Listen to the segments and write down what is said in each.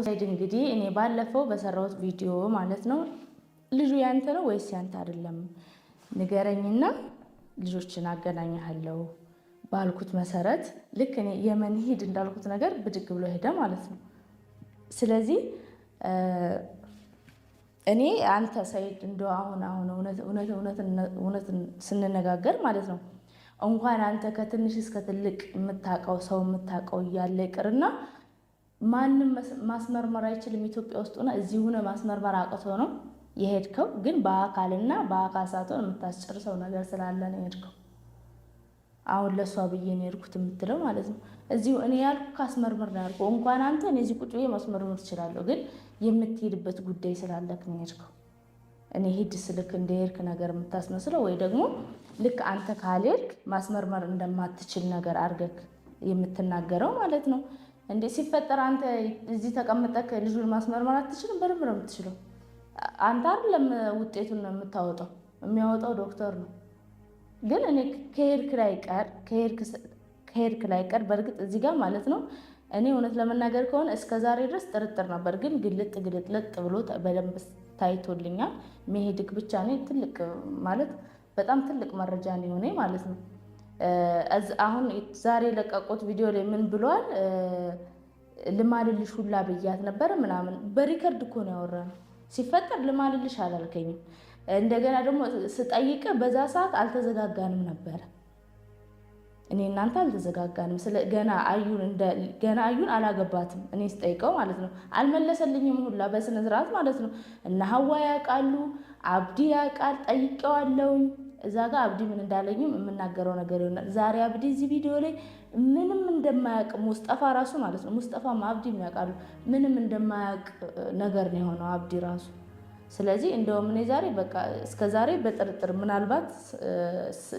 ሰይድ እንግዲህ እኔ ባለፈው በሰራሁት ቪዲዮ ማለት ነው ልጁ ያንተ ነው ወይስ ያንተ አይደለም ንገረኝና ልጆችን አገናኝሃለሁ ባልኩት መሰረት ልክ እኔ የመን ሂድ እንዳልኩት ነገር ብድግ ብሎ ሄደ ማለት ነው። ስለዚህ እኔ አንተ ሰይድ እንደ አሁን አሁን እውነት ስንነጋገር ማለት ነው እንኳን አንተ ከትንሽ እስከ ትልቅ የምታውቀው ሰው የምታውቀው እያለ ይቅርና ማንም ማስመርመር አይችልም። ኢትዮጵያ ውስጥ ሆነ እዚህ ሆነ ማስመርመር አቅቶ ነው የሄድከው። ግን በአካልና በአካል ሳትሆን የምታስጨርሰው ነገር ስላለ ነው የሄድከው። አሁን ለእሷ ብዬ ነው የሄድኩት የምትለው ማለት ነው። እዚሁ እኔ ያልኩ ካስመርምር ነው ያልኩህ። እንኳን አንተ እኔ እዚህ ቁጭ ብዬ ማስመርመር ትችላለሁ፣ ግን የምትሄድበት ጉዳይ ስላለክ ነው የሄድከው። እኔ ሂድ ስልክ እንደሄድክ ነገር የምታስመስለው ወይ ደግሞ ልክ አንተ ካልሄድክ ማስመርመር እንደማትችል ነገር አድርገህ የምትናገረው ማለት ነው። እንዴ ሲፈጠር አንተ እዚህ ተቀምጠህ ልጁን ማስመርመር አትችልም? በደንብ ነው የምትችለው። አንተ አይደለም ውጤቱን የምታወጣው፣ የሚያወጣው ዶክተር ነው። ግን እኔ ከሄድክ ላይ ቀር በእርግጥ እዚህ ጋር ማለት ነው እኔ እውነት ለመናገር ከሆነ እስከ ዛሬ ድረስ ጥርጥር ነበር፣ ግን ግልጥ ግልጥልጥ ብሎ በደንብ ታይቶልኛል። መሄድክ ብቻ እኔ ትልቅ ማለት በጣም ትልቅ መረጃ ነው የሆነኝ ማለት ነው። አሁን ዛሬ የለቀቁት ቪዲዮ ላይ ምን ብሏል? ልማልልሽ ሁላ ብያት ነበረ ምናምን። በ record እኮ ነው ያወራነው። ሲፈጠር ልማልልሽ አላልከኝም። እንደገና ደግሞ ስጠይቅ በዛ ሰዓት አልተዘጋጋንም ነበረ። እኔ እናንተ አልተዘጋጋንም። ገና አዩን አላገባትም። እኔ ስጠይቀው ማለት ነው አልመለሰልኝም ሁላ በስነ ስርዓት ማለት ነው። እና ሀዋ ያውቃሉ፣ አብዲ ያውቃል። ጠይቀዋለሁኝ እዛ ጋር አብዲ ምን እንዳለኝም የምናገረው ነገር ይሆናል። ዛሬ አብዲ እዚህ ቪዲዮ ላይ ምንም እንደማያውቅ ሙስጠፋ ራሱ ማለት ነው ሙስጠፋም አብዲ የሚያውቃሉ ምንም እንደማያውቅ ነገር ነው የሆነው አብዲ ራሱ። ስለዚህ እንደውም እኔ ዛሬ በቃ እስከ ዛሬ በጥርጥር ምናልባት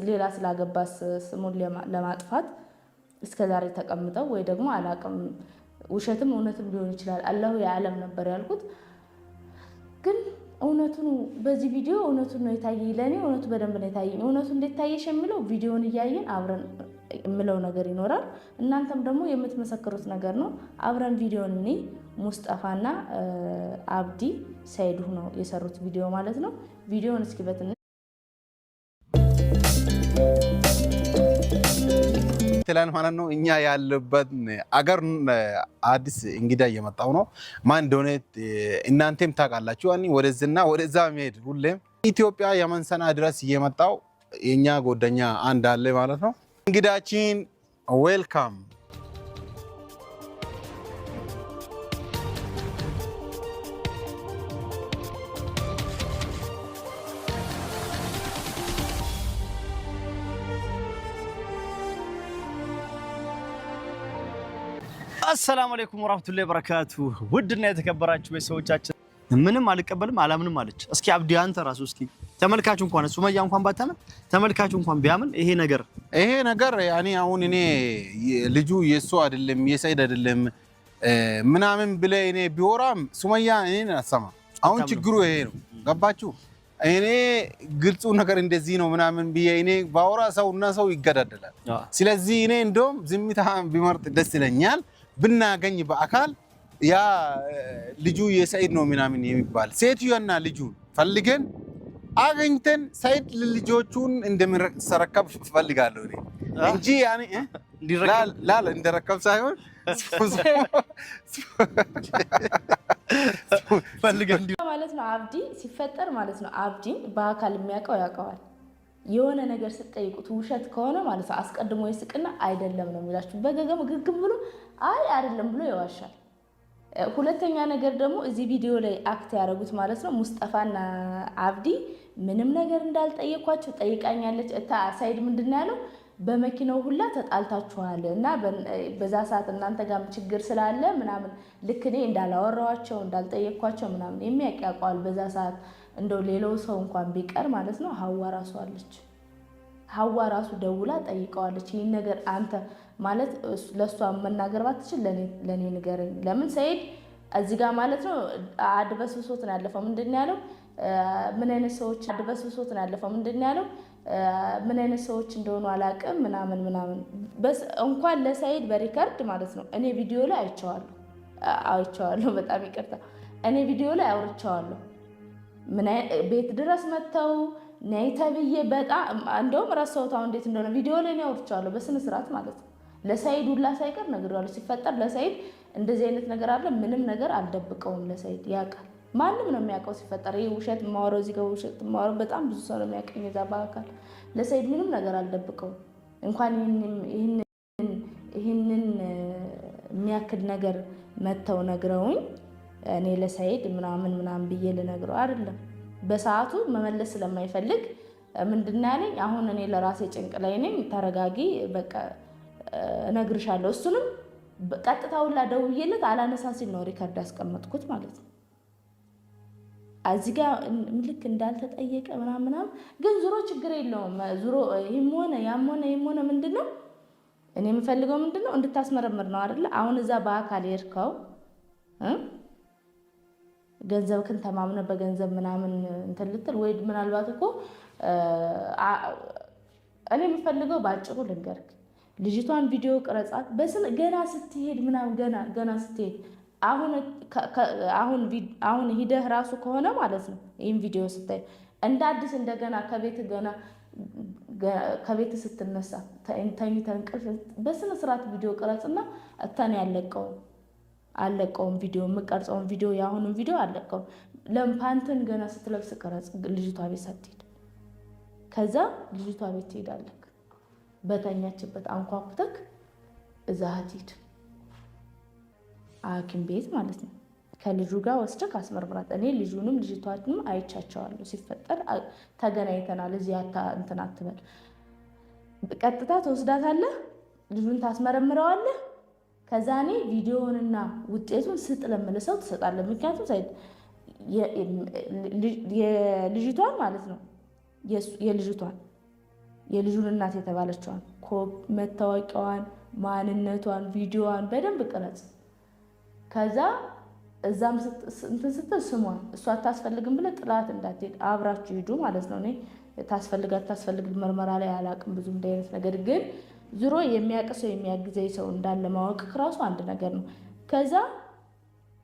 ሌላ ስላገባ ስሙን ለማጥፋት እስከ ዛሬ ተቀምጠው ወይ ደግሞ አላቅም ውሸትም እውነትም ሊሆን ይችላል አላሁ የዓለም ነበር ያልኩት ግን እውነቱን በዚህ ቪዲዮ እውነቱን ነው የታየኝ። ለእኔ እውነቱ በደንብ ነው የታየኝ። እውነቱ እንዴት ታየሽ የሚለው ቪዲዮን እያየን አብረን የምለው ነገር ይኖራል። እናንተም ደግሞ የምትመሰክሩት ነገር ነው። አብረን ቪዲዮን እኔ ሙስጠፋና አብዲ ሰይድ ነው የሰሩት ቪዲዮ ማለት ነው። ቪዲዮን እስኪ በትንሽ ትላል ማለት ነው። እኛ ያለበት አገር አዲስ እንግዳ እየመጣው ነው። ማን እንደሆነ እናንተም ታውቃላችሁ። ወደዚህና ወደዛ መሄድ ሁሌም ኢትዮጵያ የመን ሰንዓ ድረስ እየመጣው የኛ ጎደኛ አንድ አለ ማለት ነው። እንግዳችን ዌልካም። አሰላሙ አለይኩም ወራህመቱላሂ ወበረካቱ። ውድና የተከበራችሁ ቤተሰቦቻችን ምንም አልቀበልም አላምንም አለች። እስኪ አብዲ አንተ ራሱ እስኪ ተመልካቹ እንኳን ሱመያ እንኳን ባታምን ተመልካቹ እንኳን ቢያምን ይሄ ነገር ያኔ አሁን እኔ ልጁ የሱ አይደለም የሰይድ አይደለም ምናምን ብለህ እኔ ቢወራም ሱመያ እኔን አሰማ። አሁን ችግሩ ይሄ ነው። ገባችሁ? እኔ ግልጹ ነገር እንደዚህ ነው ምናምን ብዬ እኔ ባወራ ሰውና ሰው ይገዳደላል። ስለዚህ እኔ እንደውም ዝምታ ቢመርጥ ደስ ይለኛል። ብናገኝ በአካል ያ ልጁ የሰኢድ ነው ምናምን የሚባል ሴትዮና ልጁን ፈልገን አገኝተን ሰኢድ ልጆቹን እንደምንረከብ ፈልጋለሁ እኔ እንጂ ያኔ ላል እንደረከብ ሳይሆን ማለት ነው። አብዲ ሲፈጠር ማለት ነው። አብዲን በአካል የሚያውቀው ያውቀዋል። የሆነ ነገር ስትጠይቁት ውሸት ከሆነ ማለት ነው አስቀድሞ ይስቅና አይደለም ነው የሚላችሁ። በገገም ግግም ብሎ አይ አይደለም ብሎ ይዋሻል። ሁለተኛ ነገር ደግሞ እዚህ ቪዲዮ ላይ act ያደረጉት ማለት ነው ሙስጠፋና አብዲ ምንም ነገር እንዳልጠየኳቸው ጠይቃኛለች። እታ ሳይድ ምንድን ነው ያለው? በመኪናው ሁላ ተጣልታችኋል እና በዛ ሰዓት እናንተ ጋርም ችግር ስላለ ምናምን ልክ እኔ እንዳላወራኋቸው እንዳልጠየኳቸው ምናምን የሚያውቅ ያውቀዋል። በዛ ሰዓት እንደው ሌላው ሰው እንኳን ቢቀር ማለት ነው ሀዋ ራሱ አለች። ሀዋ ራሱ ደውላ ጠይቀዋለች። ይህን ነገር አንተ ማለት ለእሷ መናገር ባትችል ለእኔ ንገረኝ። ለምን ሰይድ እዚህ ጋር ማለት ነው አድበስብሶት ነው ያለፈው። ምንድን ነው ያለው? ምን አይነት ሰዎች አድበስብሶት ነው ያለፈው። ምንድን ነው ያለው? ምን አይነት ሰዎች እንደሆኑ አላውቅም ምናምን ምናምን። እንኳን ለሰይድ በ record ማለት ነው እኔ ቪዲዮ ላይ አይቼዋለሁ። አይቼዋለሁ። በጣም ይቅርታ፣ እኔ ቪዲዮ ላይ አውርቼዋለሁ። ቤት ድረስ መጥተው ነይ ተብዬ በጣም እንደውም ረሳሁት አሁን እንዴት እንደሆነ። ቪዲዮ ላይ እኔ አውርቼዋለሁ በስነ ስርዓት ማለት ነው። ለሰይድ ሁላ ሳይቀር ነግሬዋለሁ። ሲፈጠር ለሰይድ እንደዚህ አይነት ነገር አለ፣ ምንም ነገር አልደብቀውም። ለሰይድ ያውቃል፣ ማንም ነው የሚያውቀው። ሲፈጠር ይህ ውሸት የማወራው እዚህ ጋር ውሸት የማወራው በጣም ብዙ ሰው ነው የሚያውቀኝ እዛ በአካል። ለሰይድ ምንም ነገር አልደብቀውም። እንኳን ይህንን የሚያክል ነገር መጥተው ነግረውኝ እኔ ለሰይድ ምናምን ምናምን ብዬ ልነግረው አይደለም። በሰዓቱ መመለስ ስለማይፈልግ ምንድን ነው ያለኝ፣ አሁን እኔ ለራሴ ጭንቅ ላይ ነኝ፣ ተረጋጊ፣ በቃ እነግርሻለሁ። እሱንም ቀጥታ ሁላ ደውዬለት አላነሳ ሲል ነው record ያስቀመጥኩት ማለት ነው። እዚህ ጋ ልክ እንዳልተጠየቀ ምናምን ምናምን፣ ግን ዙሮ ችግር የለውም። ዙሮ ይህም ሆነ ያም ሆነ ይህም ሆነ ምንድን ነው እኔ የምፈልገው ምንድን ነው እንድታስመረምር ነው አይደለ? አሁን እዛ በአካል የሄድከው ገንዘብክን ተማምነ በገንዘብ ምናምን እንትን ልትል ወይ ምናልባት እኮ እኔ የምፈልገው በአጭሩ ልንገርክ፣ ልጅቷን ቪዲዮ ቅረጻት ገና ስትሄድ ምናምን ገና ገና ስትሄድ አሁን ሂደህ ራሱ ከሆነ ማለት ነው ይህም ቪዲዮ ስታይ እንደ አዲስ እንደገና ከቤት ገና ከቤት ስትነሳ ተኝተህ እንቅልፍ በስነ ስርዓት ቪዲዮ ቅረጽና እተን ያለቀውም አለቀውም ቪዲዮ የምቀርጸውን ቪዲዮ የአሁኑን ቪዲዮ አለቀውም። ለምፓንትን ገና ስትለብስ ቅረጽ ልጅቷ ቤት ሳትሄድ። ከዛ ልጅቷ ቤት ትሄዳለህ። በተኛችበት አንኳኩተክ እዛ ትሂድ ሐኪም ቤት ማለት ነው። ከልጁ ጋር ወስደህ አስመርምራት። እኔ ልጁንም ልጅቷንም አይቻቸዋለሁ። ሲፈጠር ተገናኝተናል። እዚህ እንትን አትበል። ቀጥታ ትወስዳታለህ፣ ልጁን ታስመረምረዋለህ። ከዛ እኔ ቪዲዮውንና ውጤቱን ስጥ ለምልሰው ትሰጣለህ። ምክንያቱም የልጅቷን ማለት ነው የልጅቷን የልጁን እናት የተባለችዋን መታወቂያዋን፣ ማንነቷን፣ ቪዲዮዋን በደንብ ቅረጽ። ከዛ እዛም እንትን ስትል ስሟን እሷ አታስፈልግም ብለህ ጥላት እንዳትሄድ አብራችሁ ሂዱ ማለት ነው። እኔ ታስፈልግ አታስፈልግ ምርመራ ላይ አላውቅም ብዙ እንደ አይነት ነገር፣ ግን ዙሮ የሚያውቅ ሰው የሚያግዘኝ ሰው እንዳለ ማወቅ ራሱ አንድ ነገር ነው። ከዛ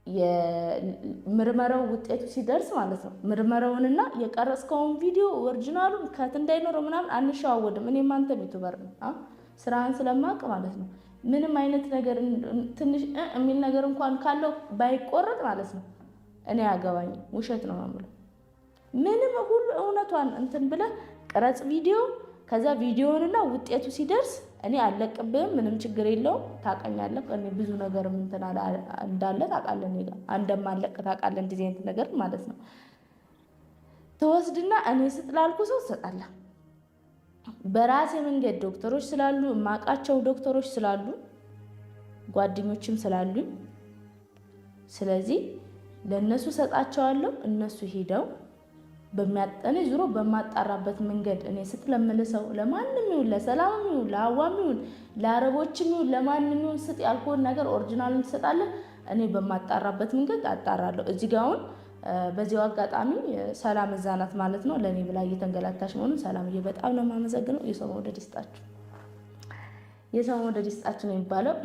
የምርመራው ውጤቱ ሲደርስ ማለት ነው ምርመራውንና የቀረጽከውን ቪዲዮ original ኡን cut እንዳይኖረው ምናምን አንሸዋወድም። እኔም አንተም YouTuber ነው ስራህን ስለማውቅ ማለት ነው። ምንም አይነት ነገር ትንሽ የሚል ነገር እንኳን ካለው ባይቆረጥ ማለት ነው እኔ አያገባኝም፣ ውሸት ነው የምለው። ምንም ሁሉ እውነቷን እንትን ብለህ ቅረጽ ቪዲዮ። ከዛ ቪዲዮንና ውጤቱ ሲደርስ እኔ አለቅብህም፣ ምንም ችግር የለውም። ታውቀኛለህ፣ እኔ ብዙ ነገር እንትን እንዳለ ታውቃለህ፣ እኔ ጋር እንደማለቅ ታውቃለህ። እንደዚህ አይነት ነገር ማለት ነው ትወስድና እኔ ስጥ ላልኩ ሰው ትሰጣለህ። በራሴ መንገድ ዶክተሮች ስላሉ የማውቃቸው ዶክተሮች ስላሉ ጓደኞችም ስላሉኝ፣ ስለዚህ ለእነሱ ሰጣቸዋለሁ። እነሱ ሄደው እኔ ዙሮ በማጣራበት መንገድ እኔ ስትለምልሰው ለማንም ይሁን ለሰላምም ይሁን ለአዋም ይሁን ለአረቦችም ይሁን ለማንም ይሁን ስጥ ያልኩህን ነገር original ኡን ትሰጣለህ። እኔ በማጣራበት መንገድ አጣራለሁ። እዚህ ጋ አሁን በዚያው አጋጣሚ ሰላም እዛ ናት ማለት ነው። ለእኔ ብላ እየተንገላታች መሆኑን ሰላምዬ በጣም ነው የማመሰግነው። የሰው መውደድ ይስጣችሁ፣ የሰው መውደድ ይስጣችሁ ነው የሚባለው።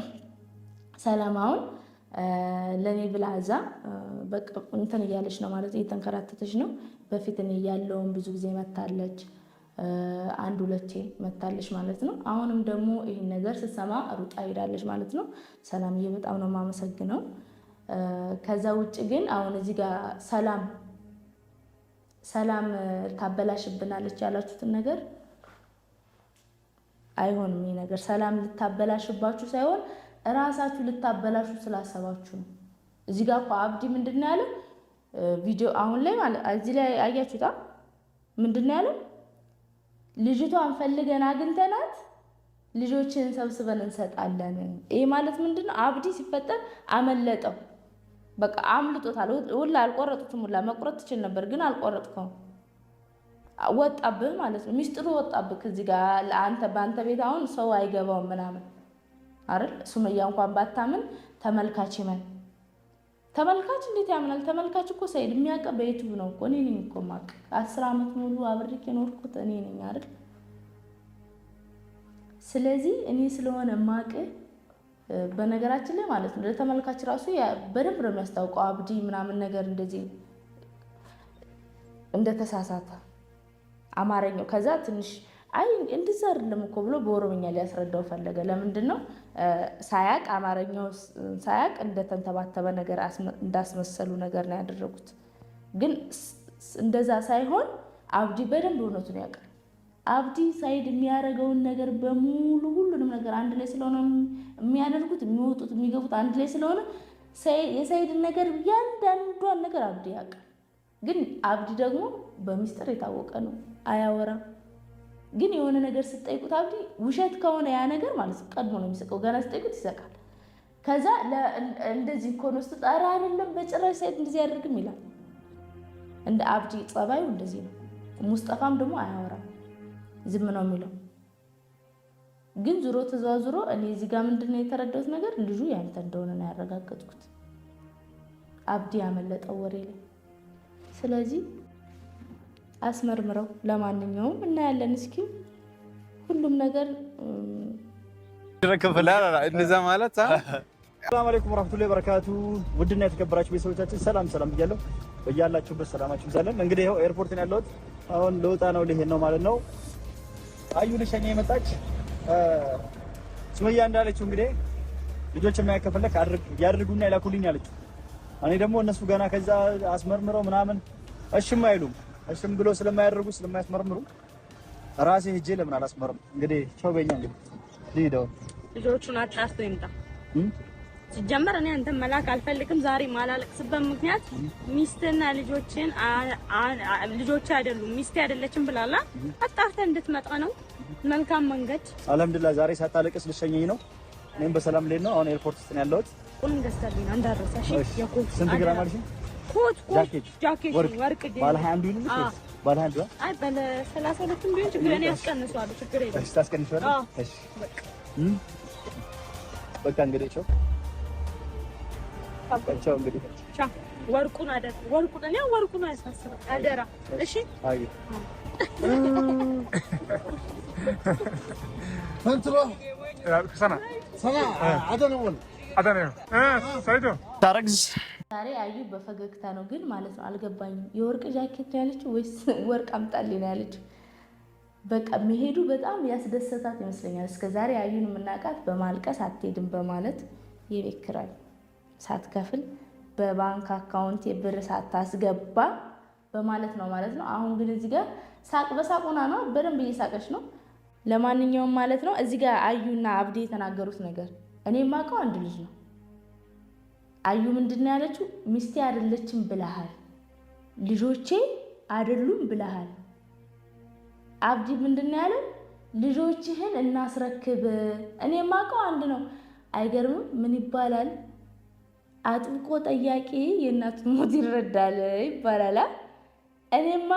ሰላም አሁን ለእኔ ብላ እዛ በቃ እንትን እያለች ነው ማለት እየተንከራተተች ነው። በፊት እኔ እያለውን ብዙ ጊዜ መታለች፣ አንድ ሁለቴ መታለች ማለት ነው። አሁንም ደግሞ ይህን ነገር ስትሰማ ሩጣ ሄዳለች ማለት ነው። ሰላምዬ በጣም ነው የማመሰግነው። ከዛ ውጭ ግን አሁን እዚህ ጋር ሰላም ሰላም ታበላሽብናለች ያላችሁትን ነገር አይሆንም። ይህ ነገር ሰላም ልታበላሽባችሁ ሳይሆን እራሳችሁ ልታበላሹ ስላሰባችሁ ነው። እዚህ ጋር እኮ አብዲ ምንድን ነው ያለው? ቪዲዮ አሁን ላይ ማለት እዚህ ላይ አያችሁታ። ምንድን ነው ያለው? ልጅቷን ፈልገን አግኝተናት ልጆችን ሰብስበን እንሰጣለን። ይህ ማለት ምንድን ነው? አብዲ ሲፈጠር አመለጠው። በቃ አምልጦታል። ሁላ አልቆረጡትም። ሁላ መቁረጥ ትችል ነበር፣ ግን አልቆረጥከውም። ወጣብህ ማለት ነው። ሚስጥሩ ወጣብህ። ከዚህ ጋር ለአንተ በአንተ ቤት አሁን ሰው አይገባውም ምናምን አይደል? ሱመያ እንኳን ባታምን ተመልካች ይመን። ተመልካች እንዴት ያምናል? ተመልካች እኮ ሰይድ የሚያውቀው በ YouTube ነው እኮ። እኔ ነኝ እኮ የማውቅ 10 ዓመት ሙሉ አብሬክ የኖርኩት እኔ ነኝ አይደል? ስለዚህ እኔ ስለሆነ ማቅ በነገራችን ላይ ማለት ነው ለተመልካች ራሱ በደንብ ነው የሚያስታውቀው አብዲ ምናምን ነገር እንደዚህ እንደተሳሳተ አማርኛው። ከዛ ትንሽ አይ እንደዛ አይደለም እኮ ብሎ በኦሮምኛ ሊያስረዳው ፈለገ። ለምንድን ነው ሳያቅ አማርኛው ሳያቅ እንደተንተባተበ ነገር እንዳስመሰሉ ነገር ነው ያደረጉት። ግን እንደዛ ሳይሆን አብዲ በደንብ እውነቱን ያውቃል። አብዲ ሳይድ የሚያደርገውን ነገር በሙሉ ሁሉንም ነገር አንድ ላይ ስለሆነ የሚያደርጉት የሚወጡት የሚገቡት አንድ ላይ ስለሆነ የሳይድን ነገር ያንዳንዷን ነገር አብዲ ያውቃል። ግን አብዲ ደግሞ በሚስጥር የታወቀ ነው፣ አያወራም። ግን የሆነ ነገር ስጠይቁት አብዲ ውሸት ከሆነ ያ ነገር ማለት ነው ቀድሞ ነው የሚስቀው። ገና ስጠይቁት ይሰቃል። ከዛ እንደዚህ እኮ ነው ስትል ኧረ አይደለም በጭራሽ ሳይድ እንደዚህ አያደርግም ይላል። እንደ አብዲ ጸባዩ እንደዚህ ነው። ሙስጠፋም ደግሞ አያወራም፣ ዝም ነው የሚለው። ግን ዙሮ ተዘዋዝሮ እኔ እዚህ ጋር ምንድን ነው የተረዳሁት ነገር ልጁ ያንተ እንደሆነ ነው ያረጋገጥኩት፣ አብዲ ያመለጠው ወሬ ላይ። ስለዚህ አስመርምረው። ለማንኛውም እናያለን እስኪ ሁሉም ነገር እንደዛ ማለት። ሰላም አለይኩም ወራህመቱላሂ ወበረካቱ። ውድና የተከበራችሁ ቤተሰቦቻችን ሰላም ሰላም ብያለሁ። በያላችሁበት ሰላማችሁ ይብዛልን። እንግዲህ ይኸው ኤርፖርት ነው ያለሁት። አሁን ልወጣ ነው፣ ልሄድ ነው ማለት ነው። አዩ ልሸኛ የመጣች ሱመያ እንዳለችው እንግዲህ ልጆች የማያከፈለክ ያድርጉና ይላኩልኝ አለችው። እኔ ደግሞ እነሱ ገና ከዛ አስመርምረው ምናምን እሽም አይሉም። እሽም ብሎ ስለማያደርጉ ስለማያስመርምሩ ራሴ ሄጄ ለምን አላስመርም? እንግዲህ ቻው በኛ። እንግዲህ ልሂድ አሁን። ልጆቹን አጣርቶ ይምጣ። ሲጀመር እኔ አንተን መላክ አልፈልግም። ዛሬ ማላለቅስበት ምክንያት ሚስትና ልጆችን ልጆች አይደሉም ሚስቴ አይደለችም ብላላ አጣርተህ እንድትመጣ ነው። መልካም መንገድ። አልሐምዱሊላህ ዛሬ ሳታለቅስ ልሸኘኝ ነው። እኔም በሰላም ልሄድ ነው። አሁን ኤርፖርት ውስጥ ነው ያለሁት። ቁም ገዝተልኝ ነው እንዳትረሳ። እሺ የኮት ስንት ግራም አልሽኝ? ኮት ኮት ጃኬት ወርቅ ባለ 21 ይሁንልሽ ወይስ ባለ 21? አይ ባለ 32 ቢሆን ችግር እኔ አስቀንሰዋለሁ። ችግር የለም። እሺ ታስቀንሺዋለሽ? እሺ በቃ እንግዲህ ቻው ቻው። እንግዲህ ቻው። ወርቁን አደራ፣ ወርቁን እኔ ወርቁን አያሳስብም። አደራ። እሺ አይ ታረግዝ ዛሬ አዩ በፈገግታ ነው ግን ማለት ነው። አልገባኝም። የወርቅ ጃኬት ነው ያለችው ወይስ ወርቅ አምጣልኝ ነው ያለችው? በቃ መሄዱ በጣም ያስደሰታት ይመስለኛል። እስከ ዛሬ አዩን የምናውቃት በማልቀስ አትሄድም በማለት የቤት ኪራይ ሳትከፍል በባንክ account የብር ሳታስገባ በማለት ነው ማለት ነው። አሁን ግን እዚህ ጋር ሳቅ በሳቅ ሆና ነው፣ በደንብ እየሳቀች ነው። ለማንኛውም ማለት ነው እዚህ ጋር አዩና አብዲ የተናገሩት ነገር እኔ የማውቀው አንድ ልጅ ነው። አዩ ምንድን ነው ያለችው? ሚስቴ አይደለችም ብለሃል፣ ልጆቼ አይደሉም ብለሃል። አብዲ ምንድን ነው ያለው? ልጆችህን እናስረክብ። እኔ የማውቀው አንድ ነው። አይገርምም? ምን ይባላል? አጥብቆ ጠያቂ የእናቱን ሞት ይረዳል ይባላል። እኔማ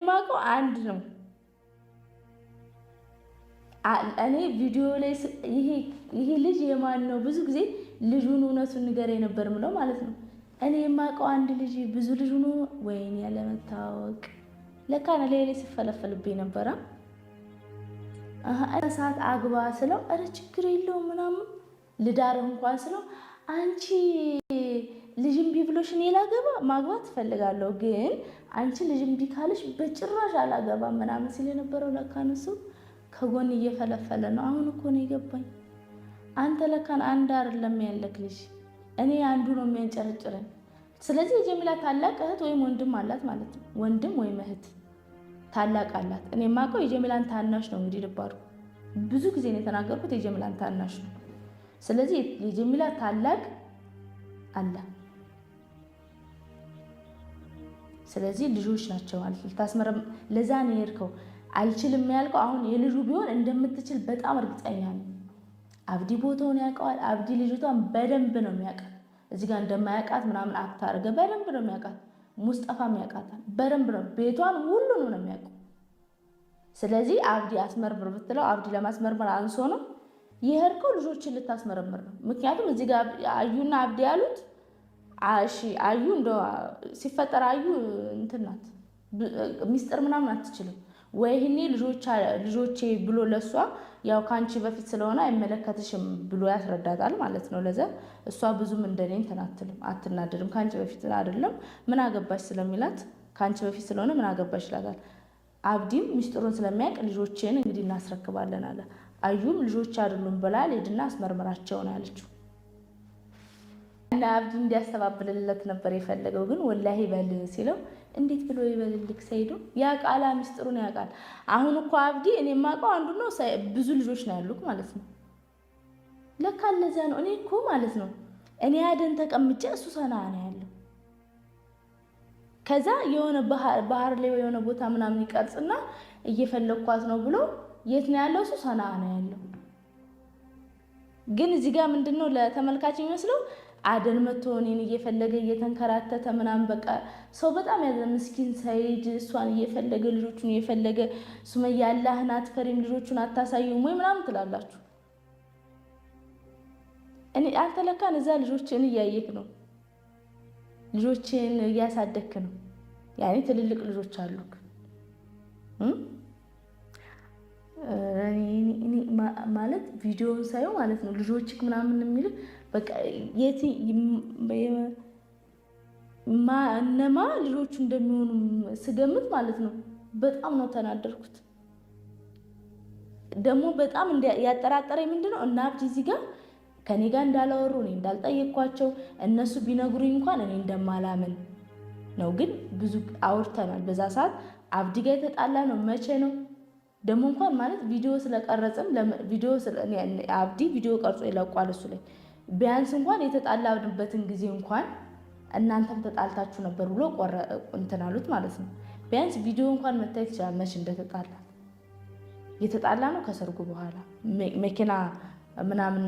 የማውቀው አንድ ነው። እኔ ቪዲዮ ላይ ይሄ ልጅ የማን ነው? ብዙ ጊዜ ልጁን እውነቱን ንገረኝ ነበር ምለው ማለት ነው። እኔ የማውቀው አንድ ልጅ ብዙ ልጅ ሆኖ ወይኔ ያለመታወቅ ለካ ላይ ላይ ሲፈለፈልብኝ ነበረ። ሰዓት አግባ ስለው ኧረ ችግር የለውም ምናምን ልዳርህ እንኳን ስለው አንቺ ልጅ እምቢ ብሎሽ እኔ ላገባ ማግባት እፈልጋለሁ፣ ግን አንቺ ልጅ እምቢ ካለሽ በጭራሽ አላገባም ምናምን ሲል የነበረው ለካ እሱ ከጎን እየፈለፈለ ነው። አሁን እኮ ነው የገባኝ። አንተ ለካን አንድ አይደለም ያለክ ልጅ፣ እኔ አንዱ ነው የሚያንጨረጭረኝ። ስለዚህ የጀሚላ ታላቅ እህት ወይም ወንድም አላት ማለት ነው። ወንድም ወይም እህት ታላቅ አላት። እኔ የማውቀው የጀሚላን ታናሽ ነው። እንግዲህ ልብ አድርጉ፣ ብዙ ጊዜ ነው የተናገርኩት፣ የጀሚላን ታናሽ ነው። ስለዚህ የጀሚላ ታላቅ አለ። ስለዚህ ልጆች ናቸው ማለት ልታስመረም ለዛ ነው የሄድከው። አልችልም ያልከው አሁን የልጁ ቢሆን እንደምትችል በጣም እርግጠኛ ነኝ። አብዲ ቦታውን ያውቀዋል። አብዲ ልጅቷን በደንብ ነው የሚያውቃት። እዚህ ጋር እንደማያውቃት ምናምን act አድርገህ በደንብ ነው የሚያውቃት። ሙስጠፋም ያውቃታል በደንብ ነው፣ ቤቷን ሁሉንም ነው የሚያውቀው። ስለዚህ አብዲ አስመርምር ብትለው አብዲ ለማስመርመር አንሶ ነው። የሄድከው ልጆችን ልታስመረምር ነው። ምክንያቱም እዚህ ጋር አዩና አብዲ ያሉት እሺ፣ አዩ እንደ ሲፈጠር አዩ እንትን ናት፣ ሚስጥር ምናምን አትችልም። ወይ ይሄኔ ልጆቼ ብሎ ለእሷ ያው ከአንቺ በፊት ስለሆነ አይመለከትሽም ብሎ ያስረዳታል ማለት ነው። ለዛ እሷ ብዙም እንደኔ እንትን አትልም፣ አትናደድም። ከአንቺ በፊት አይደለም ምን አገባሽ ስለሚላት ከአንቺ በፊት ስለሆነ ምን አገባሽ ይላታል። አብዲም ሚስጥሩን ስለሚያውቅ ልጆቼን እንግዲህ እናስረክባለን አለ። አዩም ልጆች አይደሉም ብላ ሄድና አስመርምራቸው ነው ያለችው። እና አብዲ እንዲያስተባብልለት ነበር የፈለገው። ግን ወላሂ በል ሲለው እንዴት ብሎ ይበልልክ ሰይዶ ያውቃላ፣ ሚስጥሩን ያውቃል። አሁን እኮ አብዲ እኔ የማውቀው አንዱ ነው፣ ብዙ ልጆች ነው ያሉት ማለት ነው። ለካ ለዚያ ነው እኔ እኮ ማለት ነው እኔ አደን ተቀምጬ እሱ ሰና ነው ያለው። ከዛ የሆነ ባህር ላይ የሆነ ቦታ ምናምን ይቀርጽና እየፈለግኳት ነው ብሎ የት ነው ያለው? እሱ ሰና ነው ያለው። ግን እዚህ ጋር ምንድነው ለተመልካች የሚመስለው አደን መቶ እኔን እየፈለገ እየተንከራተተ ምናምን በቃ ሰው በጣም ያዘ። ምስኪን ሰይድ እሷን እየፈለገ ልጆቹን እየፈለገ ሱመያ አላህን አትፈሪም ልጆቹን አታሳዩም ወይ ምናምን ትላላችሁ። እኔ አንተ ለካን እዛ ልጆችን እያየክ ነው፣ ልጆችን እያሳደግክ ነው። ያኔ ትልልቅ ልጆች አሉክ። ማለት ቪዲዮውን ሳየው ማለት ነው ልጆችክ ምናምን የሚል በቃ እነማ ልጆቹ እንደሚሆኑ ስገምት ማለት ነው በጣም ነው ተናደርኩት። ደግሞ በጣም ያጠራጠረኝ ምንድነው እና አብዲ እዚህ ጋር ከኔ ጋር እንዳላወሩ እኔ እንዳልጠየቅኳቸው እነሱ ቢነግሩኝ እንኳን እኔ እንደማላምን ነው። ግን ብዙ አውርተናል። በዛ ሰዓት አብዲ ጋር የተጣላ ነው መቼ ነው ደግሞ እንኳን ማለት ቪዲዮ ስለቀረጽም ቪዲዮ አብዲ ቪዲዮ ቀርጾ ይለቋል እሱ ላይ ቢያንስ እንኳን የተጣላንበትን ጊዜ እንኳን እናንተም ተጣልታችሁ ነበር ብሎ እንትን አሉት ማለት ነው። ቢያንስ ቪዲዮ እንኳን መታየት ይችላል መች እንደተጣላ። የተጣላ ነው ከሰርጉ በኋላ መኪና ምናምን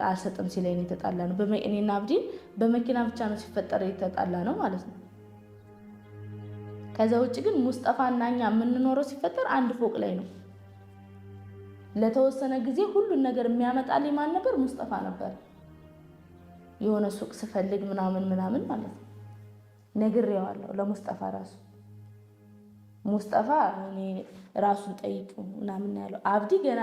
አልሰጥም ሲለኝ የተጣላ ነው። እኔና አብዲን በመኪና ብቻ ነው ሲፈጠር የተጣላ ነው ማለት ነው። ከዛ ውጭ ግን ሙስጠፋ እና እኛ የምንኖረው ሲፈጠር አንድ ፎቅ ላይ ነው። ለተወሰነ ጊዜ ሁሉን ነገር የሚያመጣልኝ ማን ነበር? ሙስጠፋ ነበር። የሆነ ሱቅ ስፈልግ ምናምን ምናምን ማለት ነው ነግሬዋለሁ ለሙስጠፋ ራሱ። ሙስጠፋ እኔ ራሱን ጠይቁ ምናምን ያለው አብዲ ገና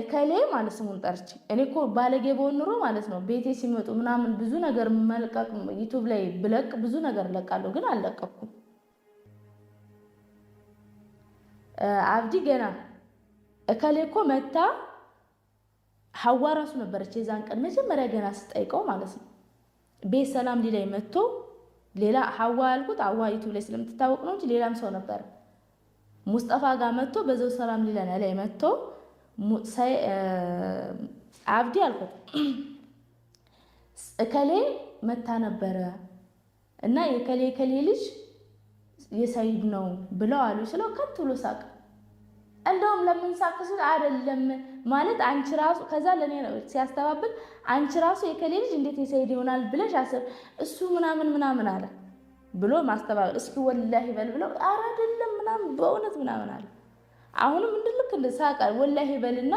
እከሌ ማለት ስሙን ጠርቼ እኔ እኮ ባለጌ በሆን ኑሮ ማለት ነው ቤቴ ሲመጡ ምናምን ብዙ ነገር መልቀቅ ዩቱብ ላይ ብለቅ ብዙ ነገር እለቃለሁ፣ ግን አልለቀኩም። አብዲ ገና እከሌ እኮ መታ ሀዋ ራሱ ነበረች የዛን ቀን መጀመሪያ ገና ስጠይቀው ማለት ነው ቤት ሰላም ሊላይ መጥቶ ሌላ ሀዋ ያልኩት ሀዋ ዩቱብ ላይ ስለምትታወቅ ነው እንጂ ሌላም ሰው ነበር። ሙስጠፋ ጋር መጥቶ በዛው ሰላም ሊለን ላይ መጥቶ አብዲ አልኩት እከሌ መታ ነበረ እና የከሌ የከሌ ልጅ የሰይድ ነው ብለው አሉ ስለው ከት ብሎ ሳቅ። እንደውም ለምን ሳቅ ስል አይደለም ማለት አንቺ ራሱ ከዛ ለኔ ሲያስተባብል አንቺ ራሱ የከሌ ልጅ እንዴት የሰይድ ይሆናል ብለሽ አሰብ እሱ ምናምን ምናምን አለ ብሎ ማስተባበል። እስኪ ወላሂ በል ብለው ኧረ አይደለም ምናምን በእውነት ምናምን አለ። አሁንም እንድልክ ሳቃ ወላሂ በልና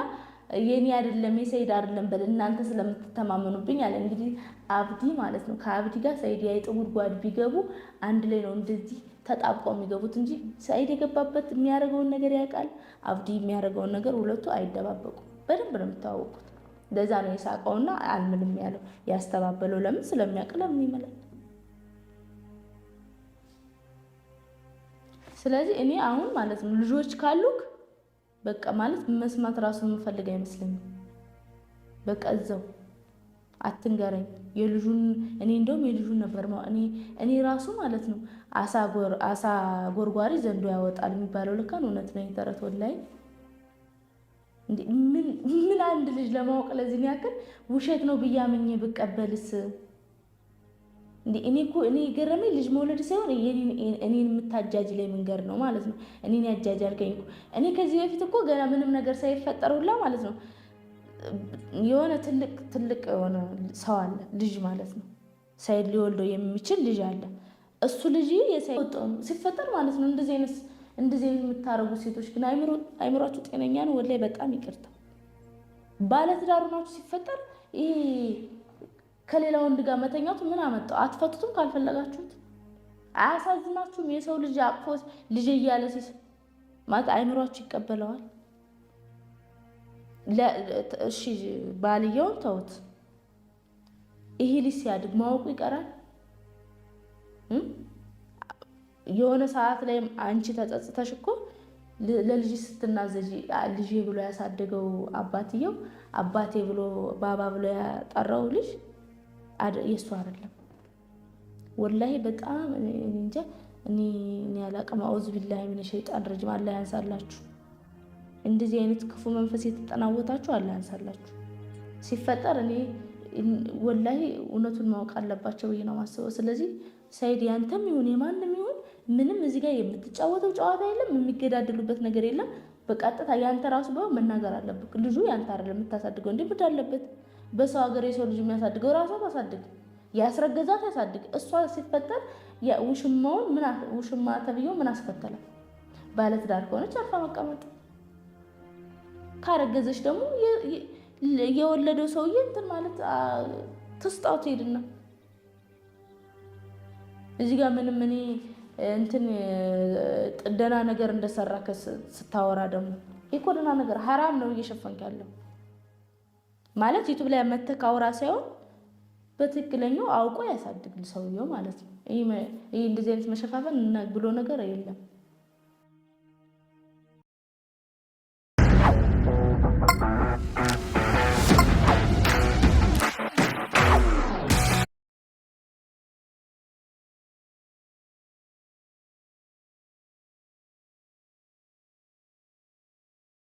የኔ አይደለም የሰይድ አይደለም በል እናንተ ስለምትተማመኑብኝ አለ። እንግዲህ አብዲ ማለት ነው። ከአብዲ ጋር ሰይድ የአይጥ ጉድጓድ ቢገቡ አንድ ላይ ነው እንደዚህ ተጣብቀው የሚገቡት እንጂ ሰይድ የገባበት የሚያደርገውን ነገር ያውቃል። አብዲ የሚያደርገውን ነገር ሁለቱ አይደባበቁም። በደንብ ነው የሚተዋወቁት። ለዛ ነው የሳቀውና አልምልም ያለው ያስተባበለው። ለምን ስለሚያውቅ ለምን ይምላል? ስለዚህ እኔ አሁን ማለት ነው ልጆች ካሉክ በቃ ማለት መስማት ራሱ የምፈልግ አይመስለኝም። በቃ እዛው አትንገረኝ። የልጁን እኔ እንደውም የልጁን ነበር እኔ ራሱ ማለት ነው አሳ ጎርጓሪ ዘንዶ ያወጣል የሚባለው ልካን እውነት ነው። የተረት ወላሂ ምን አንድ ልጅ ለማወቅ ለዚህ ያክል ውሸት ነው ብዬ አምኜ ብቀበልስ? እኔ እኮ እኔ የገረመኝ ልጅ መውለድ ሳይሆን እኔን የምታጃጅ ላይ መንገድ ነው ማለት ነው። እኔን ያጃጃልከኝ እኮ እኔ ከዚህ በፊት እኮ ገና ምንም ነገር ሳይፈጠር ሁላ ማለት ነው የሆነ ትልቅ ትልቅ የሆነ ሰው አለ ልጅ ማለት ነው ሳይድ ሊወልደው የሚችል ልጅ አለ። እሱ ልጅ ሲፈጠር ማለት ነው እንደዚህ አይነት የምታደርጉ ሴቶች ግን አይምሯችሁ ጤነኛ ነው? ወላሂ በጣም ይቅርታ። ባለትዳር ሆናችሁ ሲፈጠር ይሄ ከሌላ ወንድ ጋር መተኛቱ ምን አመጣው? አትፈቱትም ካልፈለጋችሁት። አያሳዝናችሁም? የሰው ልጅ አቅፎ ልጅ እያለ ሲስ ማለት አይምሯችሁ ይቀበለዋል? እሺ ባልየውን ተውት። ይሄ ልጅ ሲያድግ ማወቁ ይቀራል። የሆነ ሰዓት ላይ አንቺ ተጸጽተሽ እኮ ለልጅ ስትናዘጂ ልጄ ብሎ ያሳደገው አባትየው አባቴ ብሎ ባባ ብሎ ያጠራው ልጅ የእሱ አይደለም። ወላሂ በጣም እንጃ እኔ አላቅም። أعوذ بالله من الشيطان الرجيم። አላህ ያንሳላችሁ። እንደዚህ አይነት ክፉ መንፈስ የተጠናወታችሁ አላህ ያንሳላችሁ። ሲፈጠር እኔ ወላሂ እውነቱን ማወቅ አለባቸው ብዬ ነው የማስበው። ስለዚህ ሰይድ ያንተም ይሁን የማንም ይሁን ምንም እዚህ ጋር የምትጫወተው ጨዋታ የለም፣ የሚገዳደሉበት ነገር የለም። በቀጥታ ያንተ ራሱ በሆን መናገር አለብህ። ልጁ ያንተ አይደለም የምታሳድገው፣ እንዲህ ብድ አለበት። በሰው ሀገር የሰው ልጅ የሚያሳድገው ራሷ ታሳድግ፣ ያስረገዛት ያሳድግ። እሷ ሲፈጠር ውሽማውን ውሽማ ተብዬው ምን አስከተላል? ባለትዳር ከሆነች አርፋ መቀመጥ፣ ካረገዘች ደግሞ የወለደው ሰውዬ እንትን ማለት ትስጣው ትሄድና እዚህ ጋር ምንም እኔ እንትን ደህና ነገር እንደሰራ ስታወራ ደግሞ ይህ እኮ ደህና ነገር ሀራም ነው እየሸፈንክ ያለው ማለት ዩቱብ ላይ መተህ ካወራ ሳይሆን በትክክለኛው አውቆ ያሳድግ ሰውየው ማለት ነው። ይህ እንደዚህ አይነት መሸፋፈን ብሎ ነገር የለም።